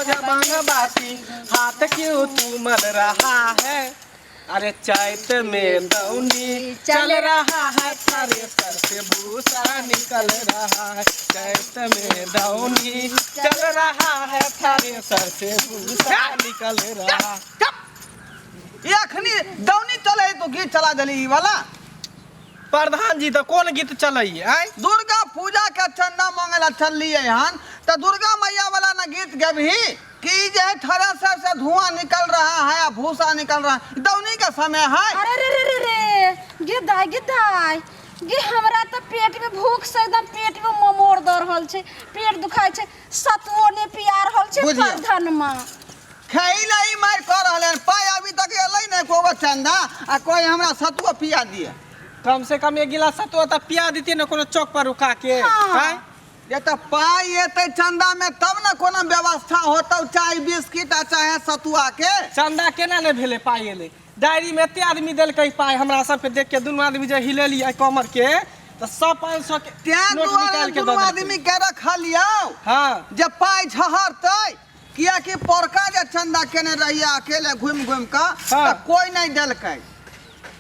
जबान बाती, हाथ क्यों तू मल रहा है? अरे चैत में दौनी चल रहा है, थारे सर से भूसा निकल रहा है। चैत में दौनी चल रहा है, थारे सर से भूसा निकल रहा है। चुप। ई अखनी दौनी चले तो गीत चला देली ई वाला। प्रधान जी, तऽ कोन गीत चलैये आय? दुर्गा पूजा के चंदा मांगे ला चललिए हन तो दुर्गा मैया वाला ना गीत गबही कि ई जे है थ्रेसर से धुआं निकल रहा है आ भूसा निकल रहा है। दौनी का समय है। अरे रे रे रे रे, गे दाई, गे दाई गे, हमरा तऽ पेट में भूख से एकदम पेट में ममोड़ दऽ रहल छै, पेट दुखाइ छै, सतुओ ने पिया रहल छै। बुझियौ। प्रधानमा खैला ई मारि कऽ रहलै हन, पाइ अभी तक एलै नहि एको चंदा आ कोई हमरा सतुआ पिया दिए। कम से कम एक गिलास सतुआ तऽ पिया देतियै ने कोनो चौक पर रुका के। हाँ। आँय? ये तऽ पाइ एतै चंदा में तब ने कोनो व्यवस्था होतौ, चाय बिस्किट आ चाहे सतुआ के। चंदा केना नहि भेलै? पाइ एलै डायरी में, एते आदमी देलकै पाइ। हमरा सबके देख के दुनू आदमी जे हिलेलियै कमर के तऽ सब 500 के तें नोट दुआरे निकालि के दुनू दऽ देलकै। आदमी के रखलियौ हाँ जे पाइ झहरतै, कियाकि पोरका जे चंदा केने रहियै अकेले घुमि घुमि कऽ हाँ। तऽ कोइ नहि देलकै।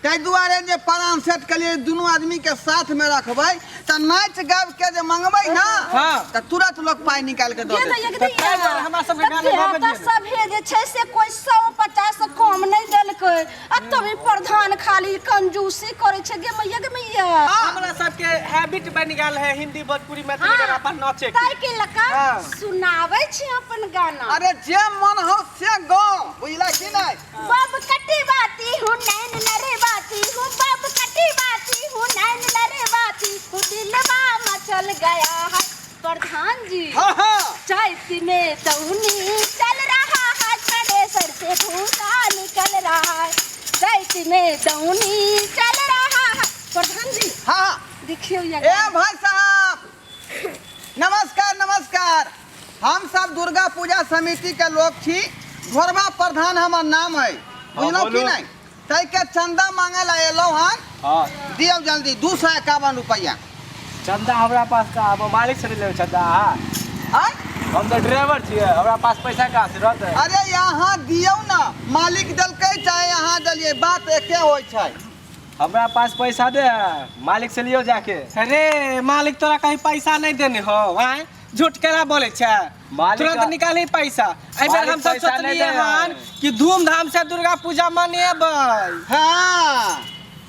ताहि दुआरे जे प्लान सेट केलियै, दुनू आदमी के साथ में रखबै तऽ नाचि गाबि के जे मंगबै ना हाँ। तऽ तुरंत लोग पाइ निकालि के दऽ ये देतै। दैया, तऽ ताहि दुआरे हमरा सबके गाना गाबै तऽ दिअ। सभे जे छै से कोइ 150 से कम नहि देलकै आ तभी प्रधान खाली कंजूसी करै छै। गे मैया, गे मैया। हमरा सबके हैबिट बनि गेल है हिंदी, भोजपुरी, मैथिली गाना पर नाचे के। ताहि के लऽ कऽ हाँ। सुनाबै छी अपन गाना। अरे जे मन हो से गाओ, बुझला कि नहि? बब कटी बाती हूँ नैन लरे बाती हूँ, बब कटी बाती हूँ नैन लरे बाती हूँ, दिलवा मचल गया है। प्रधान जी, हाँ हाँ चैत में दौनी चल रहा है, थ्रेसर से भूसा निकल रहा है। चैत में दौनी चल रहा है। प्रधान जी, हाँ हाँ देखियो ये ए गाना। भाई साहब, नमस्कार नमस्कार। हम सब दुर्गा पूजा समिति के लोग छी, घोरबा प्रधान हमर नाम है, बुझलहुँ की बोलू। नहि? ताहिके चंदा मांगे ला एलहुँ हन। हाँ। दियौ जल्दी 251 रुपैआ। चंदा हमरा पास कहाँ? हम मालिक से नहि लेबै चंदा। आय? हम तऽ ड्राइवर छियै, हमरा पास पैसा कहाँ से रहतै? अरे यहाँ दियौ ना, मालिक देलकै चाहे यहाँ देलियै, बात एके होइ छै। हमरा पास पैसा दे है, मालिक से लियो जाके। अरे मालिक तोरा कहीं पैसा नहीं देने हो? आँय, झूठ केना बोले छै? मालिक तुरंत निकाली पैसा। एहि बेर मालिक हम सब पैसा नहि सोचलिए दे हन है। कि धूमधाम से दुर्गा पूजा मनेबै। हाँ।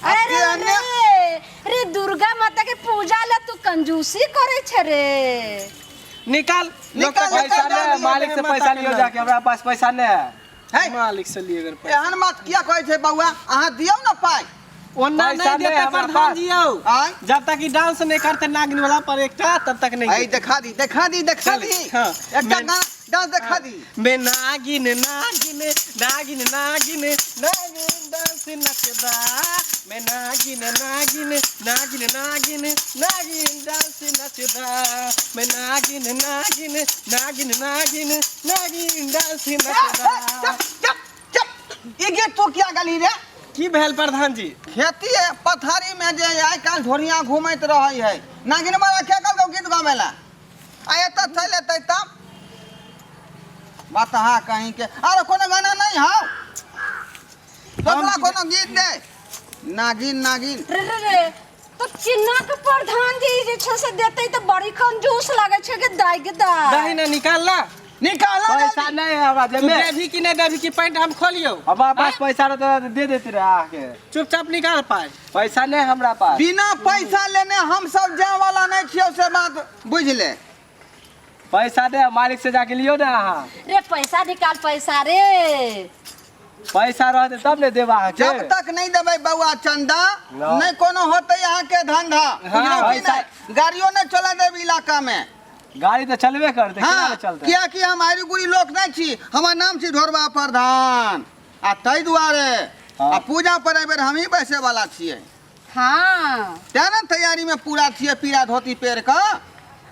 अरे रे अने- रे रे, दुर्गा माता के पूजा ले तू कंजूसी करे छे रे? निकाल लोग निकाल, तऽ पैसा निकाल, नहीं है, मालिक से पैसा लियो जाके, हमरा पास पैसा नहीं है। है मालिक से लिए अगर पैसा। एहन बात किया कहै छै बौआ? अहाँ दियौ ने पाइ। ओना पैसा नहीं नहि देते हमरा प्रधान पास। जी यौ। आँय? जब तक ई डांस नहीं करते नागिन वाला पर एकटा, तब तक नहीं ऐ देते। देखा दी, देखा दी, देखा चल, दी। हाँ। एकटा गाना डांस देखा दी। मैं नागिन नागिन नागिन नागिन नागिन डांस नचदा, मैं नागिन नागिन नागिन नागिन नागिन डांस नचदा, मैं नागिन नागिन नागिन नागिन नागिन डांस नचदा। चुप चुप चुप, ई गीत तू किया गली रे? की भेल प्रधान जी? खेती है पथारी में जे आइ काल्हि ढोरिया घूमैत रहै है, नागिन वाला के कहलकौ गीत गाबै ला? आ एतऽ चलि एतै तब बतहा कहीं के। आरो कोनो गाना नहीं हौ? दोसरा कोनो गीत दे, नागिन नागिन। रे रे रे, तो चिन्ना के प्रधान जी जे छै से देतै तऽ बड़ी कंजूस लागै छै। गे दाई, गे दाई। दही ना, निकाल ला। निकालो पैसा जल्दी। नहीं है हमरा तू जेब में। देबही कि नहीं देबही कि पैंट हम खोलियौ? हमरा पास पैसा रहता तऽ दे देते रहे अहाँके। चुपचाप निकाल पाइ। पैसा नहीं है हमरा पास। बिना पैसा लेने हम सब जाय वाला नहीं छियौ, से बात बुझ ले। पैसा दे, मालिक से जाके लियो ना अहाँ। रे पैसा निकाल, पैसा रे। पैसा रहते तब ने देब अहाँके। जब तक नहीं देबै बौआ चंदा, ना। नहीं कोनो होते यहाँ के धंधा, बुझलौ कि पैसा- नहीं? गाड़ियो नहीं चला देब इलाका में। गाड़ी तऽ चलबे करतै, केना हाँ ने चलतै? कियाकि हम आरी गुरी लोक नहीं छी, हमर नाम छी ढोरबा प्रधान, आ ताहि दुआरे हाँ। आ पूजा पर एहि बेर हमही बैसे वाला छियै। हाँ। तें ने तैयारी में पूरा छियै, पीरा धोती पहिर कऽ।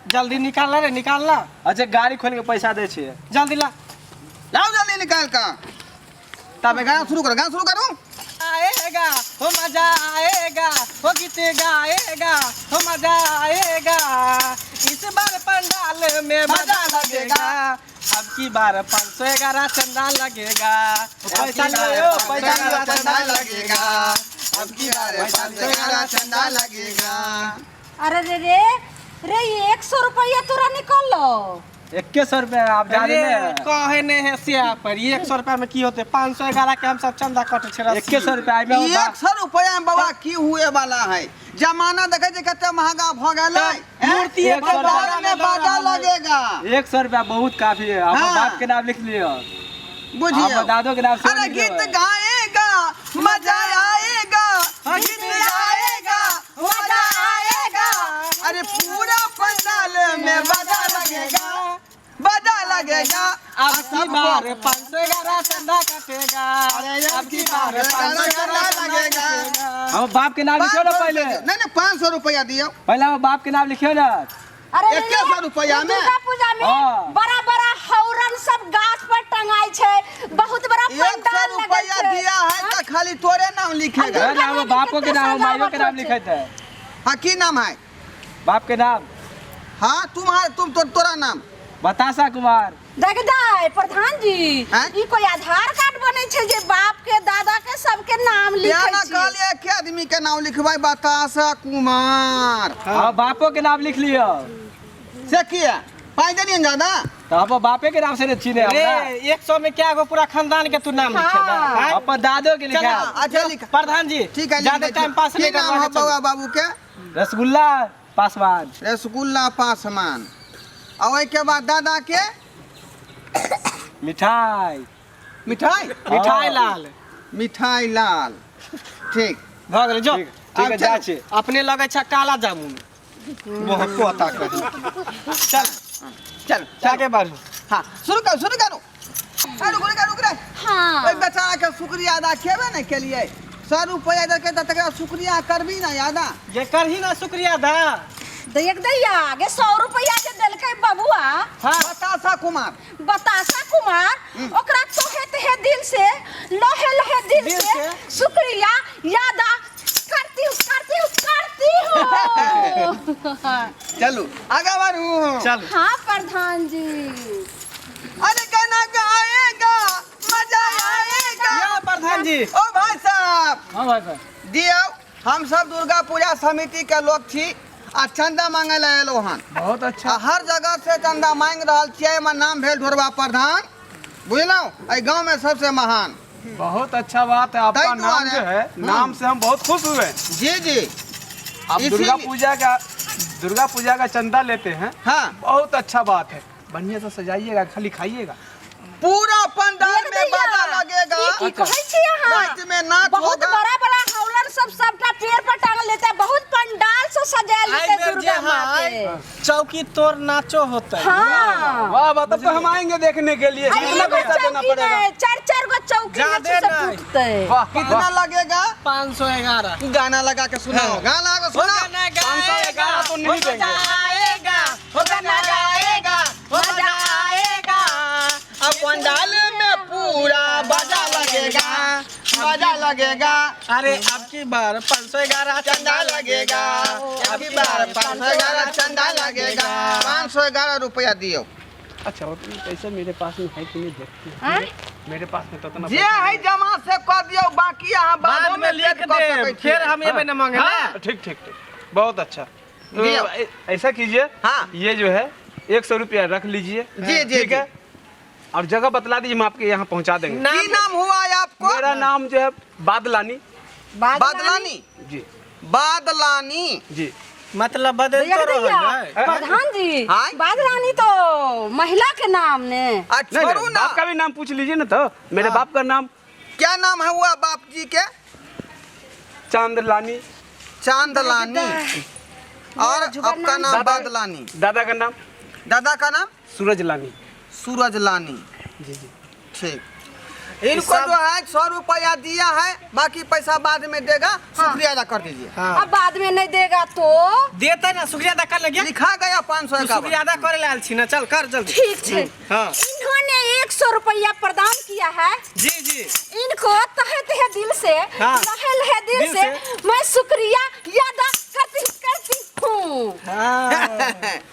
जल्दी निकाल ला रे, निकाल ला। अच्छा, गाड़ी खोल के पैसा दै छियै। जल्दी ला। लाउ जल्दी निकाल कऽ। तब गाना शुरू करो, गाना शुरू करू। गाएगा, हो मजा आएगा, हो गीत गाएगा, हो मजा आएगा। इस बार पंडाल में मजा लगेगा। अब की बार 511 चंदा लगेगा। पैसा लियो, पैसा लियो, चंदा लगेगा। अब की बार 511 चंदा लगेगा। अरे रे रे रे, 100 रुपया तोरा निकल लो। 2100 रुपया आप जा अरे रहे हैं। कहे नहीं है सिया पर 100 रुपया में की होते? 511 के हम सब चंदा कटे छे। 2100 रुपया में 100 रुपया में बाबा की हुए वाला है? जमाना देखे जे कते महंगा भ गेलै। मूर्ति एक सौ बाजार में बाजा लगेगा। 100 रुपया बहुत काफी है। आप हाँ। बाप के नाम लिख लियो, बुझियो आप दादो के नाम से अरे लिख लियो। गीत गाएगा मजा आएगा, गीत गाएगा मजा आएगा। अरे पूरा पंडाल में बाजा लगेगा, बाजा लगेगा। अब की बार 511 चंदा कटेगा। अरे अब की बार 511 चंदा लगेगा। हम बाप के नाम लिखियो ना पहले। नहीं नहीं, 500 रुपया दियो। पहले हम बाप के नाम लिखियो ना। अरे रे 2100 रे, रुपया में? दुर्गा पूजा में हाँ। बड़ा बड़ा हौरन सब गाछ पर टंगाई छै, बहुत बड़ा 100 पंडाल लगै रुपया छै। दिया है तो खाली तोरे नाम लिखेगा। अरे हम बापो के नाम, माइयो के नाम लिखे थे। हाँ, की नाम है बाप के नाम? हाँ, तुम्हारे तुम तो तोरा नाम बतासा कुमार। देख दाय प्रधान जी, हैं? ई कोई आधार कार्ड बनै छै जे बाप के दादा के सबके नाम लिखै ना छै? कहलिए के आदमी के नाम लिखबै बतासा कुमार। हाँ, बापो के नाम लिख लियो। से किया पाई देलियन ज्यादा? तो हम बापे के नाम से नहीं चिन्हे रे हमरा। 100 में क्या गो पूरा खानदान के तू नाम लिखे हाँ। दा। अपन दादो के लिखा। अच्छा लिख। प्रधान जी, ठीक है, लिख ज्यादा दै छी। टाइम पास की नहीं नाम है करवा। बउआ बाबू के? रसगुल्ला पासवान। रसगुल्ला पासवान। आ ओहिके बाद दादा के? मिठाई। मिठाई, मिठाई लाल। मिठाई लाल, ठीक भऽ गेलै जो। ठीक ठीक है, जा छी। अपने लगै छै काला जामुन बहुत पोता कही। चल चल आगे बढ़ू। हाँ, शुरू करू, शुरू करू। अरे रुक रुक रुक रे। हाँ। ओहि बेचारा के शुक्रिया अदा केबे ने केलिए? 100 रुपया देलकै तऽ तकरा शुक्रिया करबी ना अदा? ये करही ना शुक्रिया दा। देख दैया गे, 100 रुपया जे देलकै बबुआ। हाँ। बतासा कुमार। बतासा कुमार, ओकरा तोहे तेहे दिल से, लोहे लोहे दिल दिल से से। शुक्रिया यादा करती हूँ, करती हूँ, करती हूँ। चलू आगा बढ़ू। चल। हाँ प्रधान जी। अरे गाना गाएगा मजा आएगा। या प्रधान जी। ओ भाई साहब। हाँ भाई साहब। दियौ, हम सब दुर्गा पूजा समिति के लोग छी आ चंदा मांगे ला एलो हन। बहुत अच्छा। आ हर जगह से चंदा मांग रहल छियै। एहिमे नाम भेल ढोरबा प्रधान, बुझलहुँ, एहि गाँव में सबसे महान। बहुत अच्छा बात है आपका तै नाम दुआरे। जो है, नाम से हम बहुत खुश हुए। जी जी। आप इसीलिए- दुर्गा पूजा का चंदा लेते हैं। हाँ। बहुत अच्छा बात है। बढ़िया से सजाइएगा, खाली खाइएगा। पूरा पंडाल देख में दैया, बाजा लगेगा। ई की कहै छी अहाँ? राति में नाच बहुत होगा। बड़ा बड़ा हौलन सब सबटा पेड़ पर टांगल लेते, बहुत पंडाल से सजायल आई जेतै बेर जे दुर्गा माँ के। है चौकी तोड़ नाचो होते। हाँ। वाह वाह, तब तो हम आएंगे देखने के लिए। आ कितना एगो पैसा देना चौकी पड़ेगा? नहि, चारि चारि गो चौकी जे जादे छै से नहि। टूटतै। वाह कितना लगेगा? 511। गाना लगा के सुनाओ, गाना लगा के हो सुनाओ। गाना 511 गाएगा तो नहीं हो देंगे। मजा आएगा, हो गाना गाएगा, हो मजा आएगा। अब पंडाल में पूरा बाजा लगेगा, बाजा लगेगा। अरे अब की बार 511 चंदा लगेगा। अब की बार 511 चंदा लगेगा। 511 रुपया दियो। अच्छा, उतने पैसे मेरे पास में है कि नहीं देखते हैं। आँय? मेरे पास में तो उतना जे है जमा से कर दियो, बाकी अहाँ बाद बादो में में लिख पेड कऽ दे सकै फिर छियै। हम एबै न मांगे हाँ, ना। ठीक ठीक ठीक, बहुत अच्छा। तो दियो। ऐसा कीजिए। हाँ। ये जो है 100 रुपया रख लीजिए। जी, जी, ठीक है, और जगह बतला दीजिए, हम आपके यहाँ पहुँचा देंगे। की नाम हुआ है आपको? मेरा नाम जो है बादलानी। बादलानी। जी। बादलानी। जी। मतलब बदल देख तो रहल दैया, है। प्रधान जी, हाँ? बादरानी तो महिला के नाम ने। आ नहीं, छोड़ू नहीं, ना। बाप का भी नाम पूछ लीजिए ना। तो मेरे बाप का नाम क्या नाम है हुआ बाप जी के? चांदलानी। चांदलानी। और जुबान आपका नाम- नाम बादलानी। दादा का नाम? दादा का नाम सूरजलानी। सूरजलानी। जी जी। ठीक। इनको जो है 100 रुपया दिया है, बाकी पैसा बाद में देगा। शुक्रिया अदा कर दीजिए। हाँ। अब बाद में नहीं देगा तो देते ना, शुक्रिया अदा कर लगे। लिखा गया 551। शुक्रिया अदा करे लाल छी ना, चल कर जल्दी। ठीक छै। हाँ। इन्होंने 100 रुपया प्रदान किया है। जी जी। इनको तहे तहे दिल से, हाँ। लहे लहे दिल दिल से से। मैं शुक्रिया यादा करती करती हूँ। हाँ।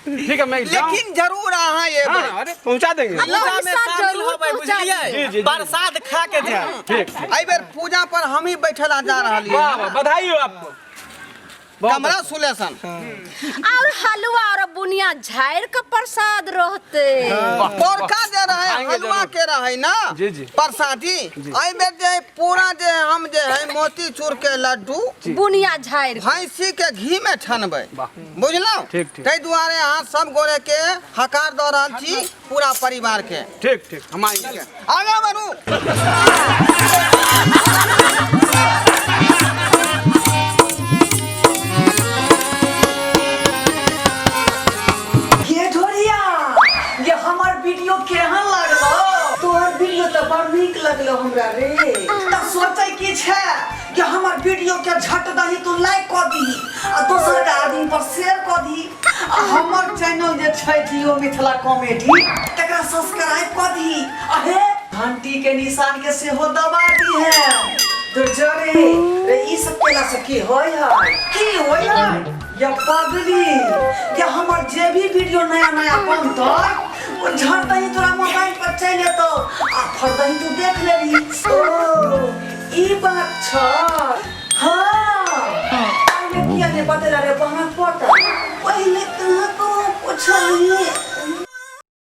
ठीक है, मैं जाऊं। लेकिन जरूर अहाँ एबै। हाँ, अरे पहुंचा देंगे। पूजा पूजा में पैसा शामिल जरूर होबै, पहुंचा बुझलियै? जी, जी, जी। प्रसाद खा के जाए। ठीक ठीक। एहि बेर पूजा पर हम ही बैठल जा रहलियै। वाह वाह, बधाई हो आपको। बहुत कमरा सुलेशन। और हलवा और बुनिया झाड़ के प्रसाद रहते। पोरका जे रहे खाएंगे हलवा जरूर। के रहे ना। जी, जी। प्रसादी। एहि बेर जे है पूरा जे हम जे है मोतीचूर के लड्डू बुनिया झाड़ के। भैंसी के घी में छनबै, वाह। बुझलहुँ? ठीक, ठीक। ताहि दुआरे अहाँ सब गोरे के हकार दऽ रहल छी, पूरा परिवार के। ठीक ठीक, हम आएंगे। आगाँ बढ़ू। ये ढोरिया, ये हमर वीडियो केहन लागलो? तोहर वीडियो तऽ बड़ नीक लगलो हमरा रे। तऽ सोचै की छै कि हमर वीडियो के झट दही तू लाइक कऽ दीही आ दोसर के आदमी पर शेयर कऽ दीही आ हमर चैनल जे छै जियो मिथिला कॉमेडी तकरा सब्सक्राइब कऽ दीही आ हे घंटी के निशान के सेहो दबा दीहे। तो जरे रे, ई सब केला से की होय है? की होय है या पगली? या हमर जे भी वीडियो नया नया बनतै ओ झट दही तोरा मोबाइल पर चलि एतौ आ फट दही तू देख लेबही। ओ ई बात छ। हाँ, पहिले किया नहि बतेला रे बहन? पता पहिले कहाँ कहाँ पुछलही।